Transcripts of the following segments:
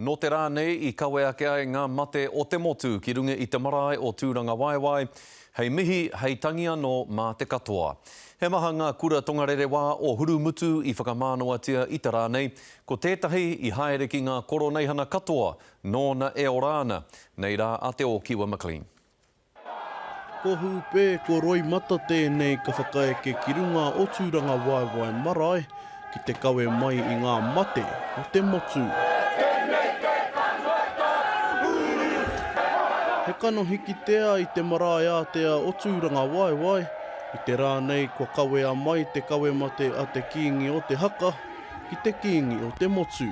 Nō te rā nei i kawe ake ai ngā mate o te motu ki runga i te marae o Tūrangawaewae, hei mihi, hei tangi anō mā te katoa. He maha ngā kura tongarerewā o Hurumutu i whakamānawatia i te rā nei, ko tētahi i haere ki ngā koroneihana katoa nōna e ora ana, nei rā a Te Ōkiwa McLean. Ko Hūpē, ko Roimata tēnei ka whakaeke ki runga o Tūrangawaewae marae ki te kawe mai i ngā mate o te motu. He kanohi kitea i te marae ātea o Tūrangawaewae, i te rā nei kua kawea mai te kawe mate a te Kīngi o te haka ki te Kīngi o te motu.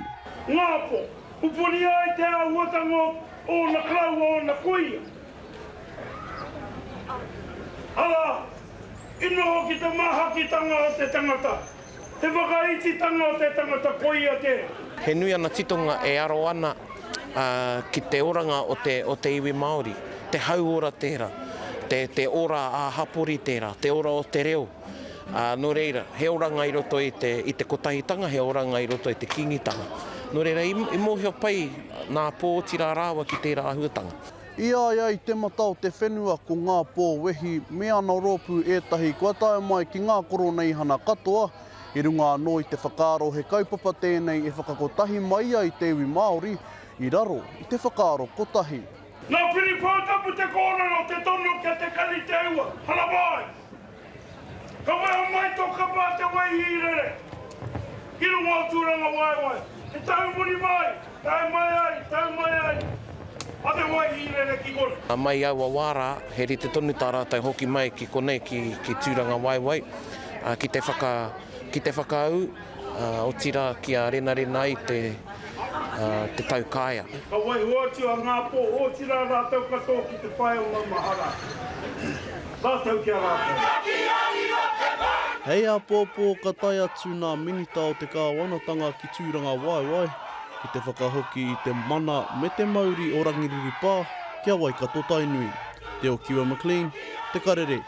Ngāpō, pupuri ai te āhuatanga o ōna karaua, ōna kuia. Arā, i noho ki te māhakitanga o te tangata, te whakaititanga o te tangata koia tērā. He nui ana titonga e aro ana ki te oranga o te, o te iwi Māori, te hauora tērā, te, te ora ā-hapori tērā, te ora o te reo. Ā, nō reira, he oranga i roto i te, i te kotahitanga, he oranga i roto i te Kīngitanga. Nō reira, i, i mōhio pai nā Pō otirā rāua ki tērā āhuatanga. I a ia i te mata o te whenua ko ngā pō wehi me ana rōpū ētahi kua tae mai ki ngā koroneihana katoa, i runga anō i te whakaaro he kaupapa tēnei e whakakotahi mai ai te iwi Māori i raro i te whakaaro kotahi. Nā Piri Poutapu te kōrero te tono kia te kani te ua, haramai! Ka weho mai tō kapa a Te Waihīrere ki runga o Tūrangawaewae, he tau muri mai, tae mai ai, tau mai ai a Te Waihīrere ki konei. Mai i aua wā rā, he rite tonu tā rātou hoki mai ki konei, ki, ki Tūrangawaewae, ki te whaka, ki te whakaū, otirā kia renarena ai te, te tau kāea. Ka waiho atu a Ngāpō, otirā rātou katoa ki te pae o Maumahara. Rātou ki a rātou. Hei āpōpō ka tae atu nā Minita o te Kāwanatanga ki Tūrangawaewae ki te whakahoki i te mana me te mauri o Rangiriri Pā ki a Waikato-Tainui. Te Okiwa McLean, Te Karere.